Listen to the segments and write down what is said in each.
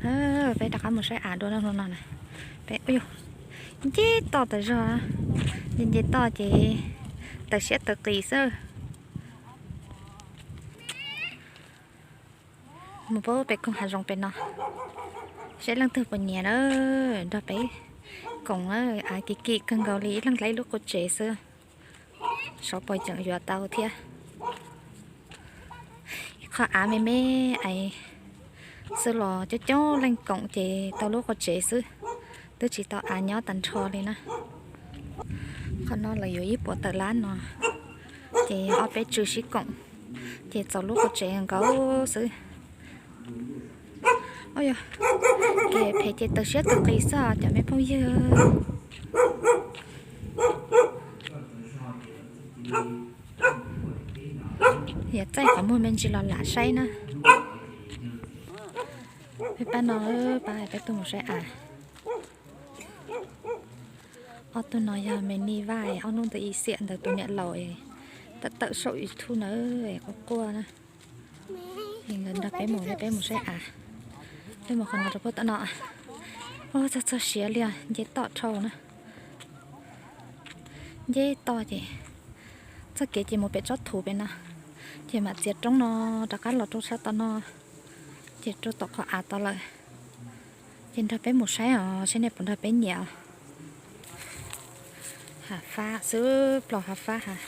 Peb rov qab mus saib av dua no no na. Peb, ua, nce toj tas zog, nce nce toj ces taws siab taws qis xwb. Mus pab pem koog hav zoov pem no, saib leej twg puas nyiam na, nrog peb koom na. Av kim kim kawg nkaus li, ib leeg dlai ib lub qua tsev xwb, saib puas tseem yuav tau thiab. Qhov av me me ais xwb los coob coob leej koom ces tau lub qua tsev xwb, twb tsis tau av nyob tag nrho li na. Qhov no lawv yuav ib puas tawm lab no, ces ob peb tswv sib koom, ces txaus lub qua tsev nkaus xwb. Ua, kev phem ces taws siab taws qis xwb cov me phooj ywg. Yog txaij qhov muag me ntsis los lam saib na. Peb pab no, pab peb tuaj mus saib av. Ob tug no yog me nij vaj, ob hnub ntawd ib xiam ntawd tus niam laus tawm tawm saum YouTube na, quaj quaj na. Nkawd nrog peb mus, peb mus saib av. Peb mus qhov no rau puag tom no. Ua, txog txog siav li os, nce toj dhau na. Nce toj ces txoj kev ces mus pem tsob thuv pem no, ces mam txiav roob no rov qab los rau sab tom no, ces rau tom qhov av tod lawm. Ces nrog peb mus saib os, saib nej puas nrog peb nyiam. Hav fab xwb, plaub hav fab hav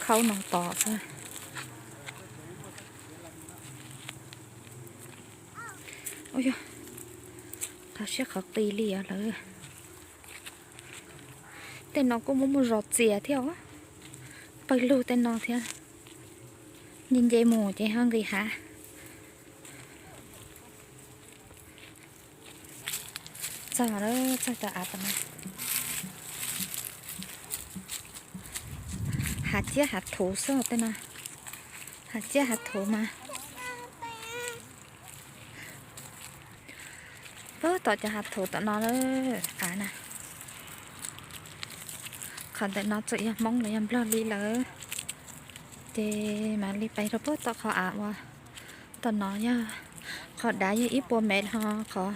khaub no tod xwb. Ua, yog qhov siab qhov qis li os lawm. Tej no kuj muaj muaj zos txias thiab os, pawg lug tej no thiab. Nce nce mus ces ho nqis hav. Txog, txog tau av tom no. Hav ciab hav thuv xwb tej no. Hav ciab hav thuv mas. Puag tom cov hav thuv tom no, av na. Qhov ntawm no txawm yog Hmoob los yog Nplog li lawm, ces mam li pais rau puag tom qhov av uas tom no yog qhov dav yog ib puas mev ho qhov,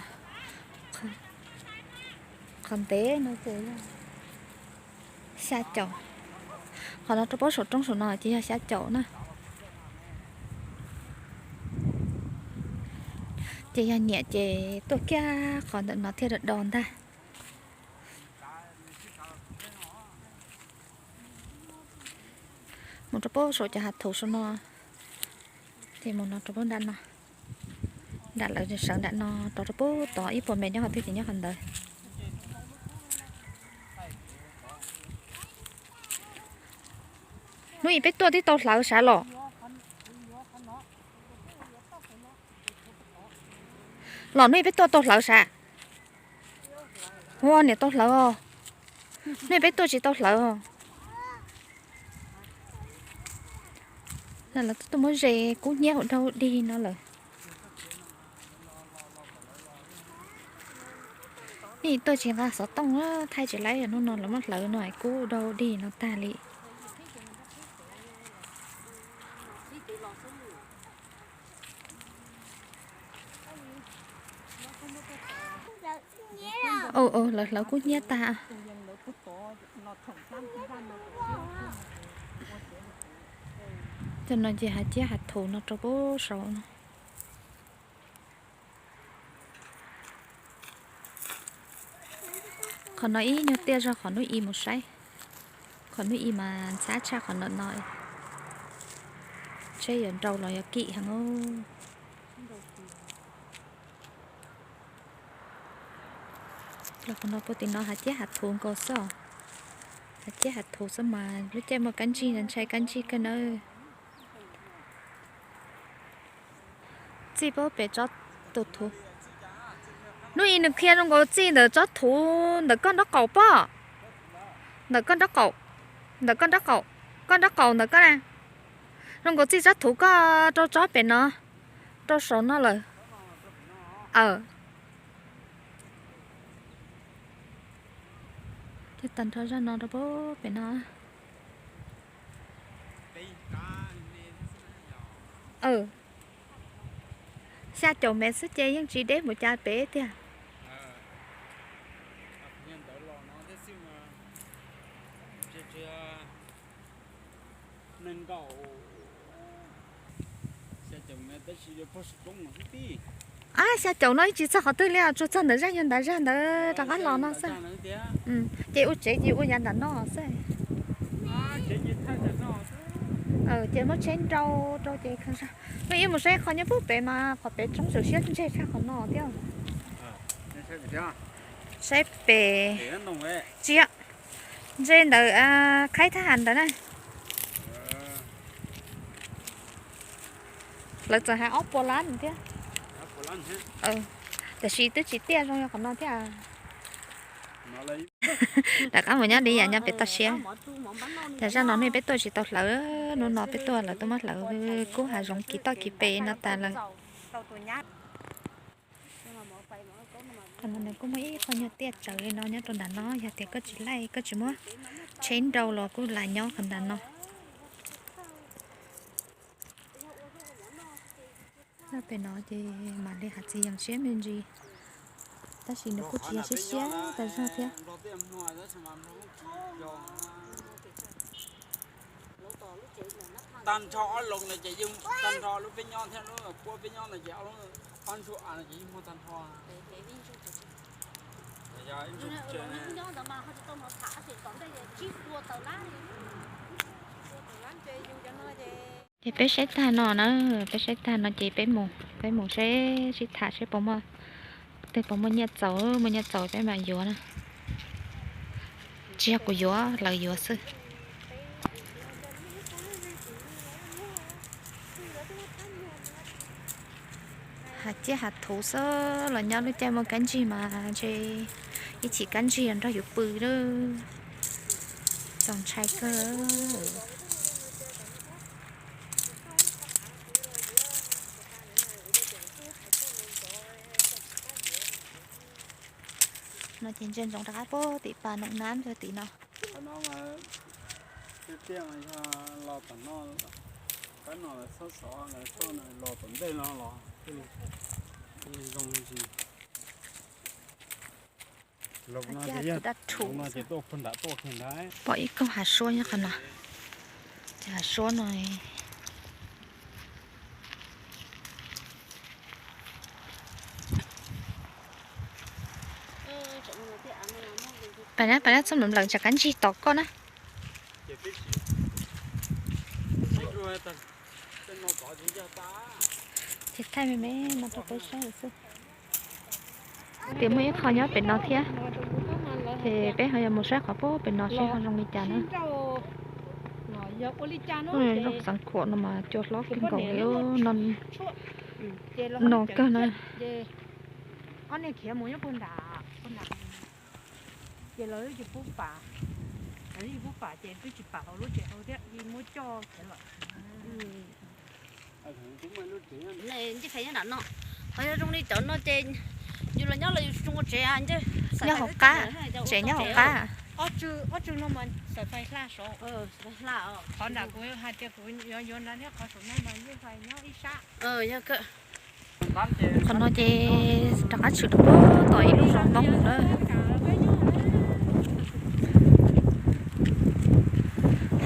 qhov ntev no ces yog xya caum. Qhov no rau puag saum roob saum no ces yog xya caum na. Ces yog nyiam ces tuaj kiag qhov ntawm no thiaj do do ntag. Mus rau puag saum cov hav thuv saum no, ces mus no rau puag nram no, nram lawv sawv nram no rau rau puag tod ib puas mev nyob qhov twg ces nyob qhov ntawd. Hnub ib peb tuaj twb tau hlawv sav los. Los hnub ib peb tuaj tau hlawv sav. Ua niam tau hlawv os. Hnub ib peb tuaj tsis tau hlawv os. Lawv tuaj muab ze kub hnyiab hauv dau dig no lawm. Nej tuaj tsis nqa xov tooj, thaij tsis laib, hnub no lawv muab hlawv no kub dau dig no tag li. Lawv hlawv kub hnyiab tag. Cov no ces hav ciab hav thuv no rau puag saud no. Qhov no ib nyuag tiaj zog qhov hnub i mus saib. Qhov hnub i mas ntxhab tshaj qhov ntawm no. Tsheb yuav nrau los yuav kim heev. Los qhov no puag tim no hav ciab hav thuv nkaus xwb os. Hav ciab hav thuv xwb mas lub caij muaj kab ntsig ntshai kab ntsig kawg nawb. Txij puag pem tsob tus thuv. Hnub i nws qhia zoo nkaus txij ntawm tsob thuv ntawm koj nraub qaum pob. Ntawm koj nraub qaum, ntawm koj nraub qaum, koj nraub qaum ntawm koj na. Zoo nkaus txij tsob thuv koj rau tsob pem no, rau saum no lawm. Aw. Ces tag nrho zaj no rau puag pem no. Aw. Xya caum mev xwb ces yeej tsis deb mus cas pem tiag. Ab, xya caum no tsis txog qhov twg li, tsuas txog ntawm zaj yog ntawd, zaj ntawd rov qab los no xwb. Ces ua tsev ces ua yav ntawm no xwb. Ces muab tsheb nrau rau ces, ib mus saib qhov nyob pub pem mas qhov pem tsoob saum siab ntseg tshaj qhov no thiab. Saib pem, tsis yog, ntseg ntawm khaib thab ham ntawd na. Lawv txawm hais ob puas lab thiab. Tiam sis twb tsis tiaj zoo yog qhov no thiab. Rov qab mus nyob li yam nyob pem toj siab. Cas zaj no nej peb tuaj tsis tau hlawv, hnub no peb tuaj lawv tuaj muab hlawv kub hav zoov kiv toj kiv pem no tas lawm. Qhov no nws kuj muaj ib qho nyuag tiaj tsawv li no nyob rau nram no, yog tias koj tsis laij koj tsis muab tsheb nrau los kuj lam nyob qhov nram no. Nyob pem no ces mam li hais txiv yees siab me ntsis, tab sis nws kuj tsis yog siab siab tas zog thiab. Tag nrho ob loo no ces, tag nrho lub peb nyob thiab lub puab peb nyob no ces ob ntsuag av no ces yeej muag tag nrho. Ces peb saib tag no na, peb saib tag no ces peb mus, peb mus seb sib tham seb puas muaj, tej puas muaj nyiaj txaus, muaj nyiaj txaus peb mam yuav na. Tsis yog kuv yuav, lawv yuav xwb. Hav ciaj hav thuv xwb los nyob lub caij muaj kab ntsig mas ntshe ib chim kab ntsig nrog yus pw lawm. Txaus ntshai kawg. No ces ntsia ntsoov rov qab puag tim pas noom nab tim no. Tiaj tiaj mas yog los tom no, qab no lawv txhob xov, lawv txhob los tom ntej no los zoo ntsis. Pom ib koog hav suab nyob qhov no, ces hav suab no. Pab, pab txhob mlawm tsam kab ntsig tom koj na. Ces thaij me me no rau peb saib xwb. Tias muaj ib qho nyob pem no thiab, ces peb ho yuav mus saib qhov puag pem no seb ho zoo li cas na. Lub xeev khuam no mas cua hlob kawg nkaus li no, no kawg na. Ces lawv tsis pub pam, lawv tsis pub pam ces twb tsis pam hauv lub tsev hauv thiab, muab coj khiav lawm. Qhov yog zoo li cov no ces yus los nyob los yus tsis ua tsev, nyob hauv qab, tsev nyob hauv qab. Ob tswg no mas xaim fais hla saud, qhov nram kuv hais tias kuv yuav yuav nrad thiab qhov saum no mas yeej fais nyob ib sab. Qhov no ces rov qab tshwm rau puag tom ib lub zos Hmoob na.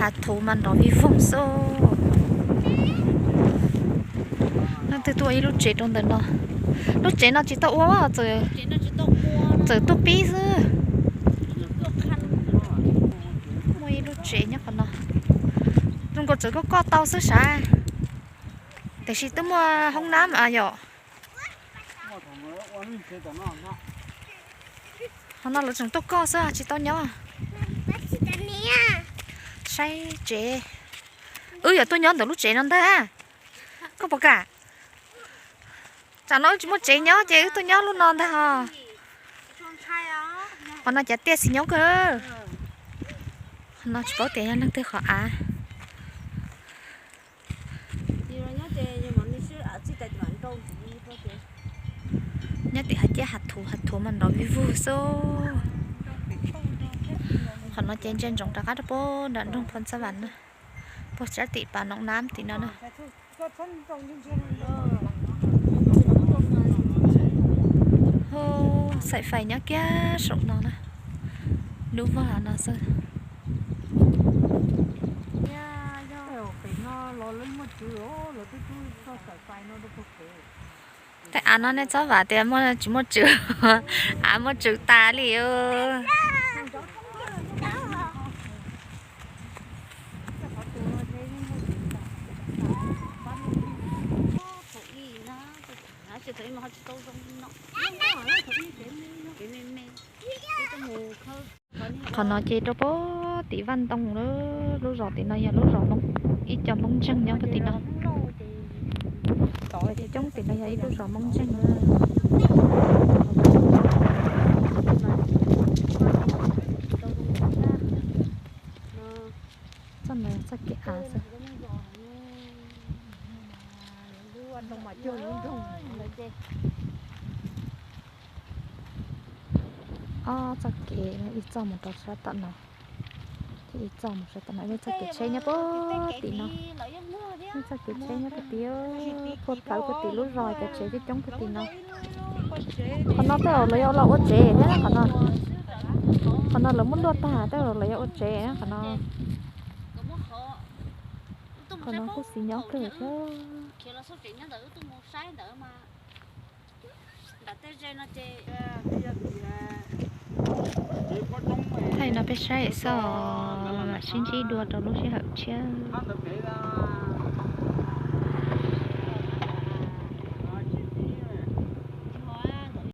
Hav thuv mas nrov vij voog xwb. Leej twg tuaj ib lub tsev rau ntawm no. Lub tsev no tsis tau ua, txawm tuaj pib xwb. Muaj ib lub tsev nyob qhov no, zoo nkaus txawm koj koj tau xwb sav, tiam sis twb muaj hoob nab yom. Qhov no lawv tseem tuaj koj xwb tsis tau nyob. Saib tsev, wb yuav tuaj nyob ntawm lub tsev no ntag. Koj puas kam? Tsam no wb tsis muaj tsev nyob ces wb tuaj nyob lub no ntag os. Qhov no cav tiaj xis nyob kawg. Qhov no tsis paub tias yog leej twg qhov av. Nyob tim hav ciaj hav thuv, hav thuv mas nrov vij vug xwb. Qhov no ces ntsia ntsoov rov qab rau puag nram nroog Phoo Xab Vam na, puag sab tim pas Noom Nab tim no na. Xaim fais nyob kiag saum no na, lub vag no xwb. Tej av no nej txhob vam tias tsis muaj tswv, av muaj tswv tas li. Qhov no ces rau puag tim vaj ntoo lawm, lub zos tim no yog lub zos Hmoob, ib co Hmoob ntseeg nyob puag tim no. Cov coob tim no yog ib lub zos Hmoob ntseeg na. Txoj no txoj kev av xwb. Ob txoj kev ib txoj mus rau sab tom no, thiab ib txoj mus sab tom no, ib txoj kev tsheb nyob puag tim no. Ib txoj kev tsheb nyob puag tim, puag plawv puag tim lub zos, cov tsev coob coob puag tim no. Qhov no tej zaum lawv yuav los ua tsev thiab qhov no. Qhov no lawv muab luaj tag tej zaum lawv yuav ua tsev qhov no. Qhov no kuj xis nyob kawg thiab. Thaij no peb saib xwb, mam sib ntsib dua rau lub sij hawm tshiab.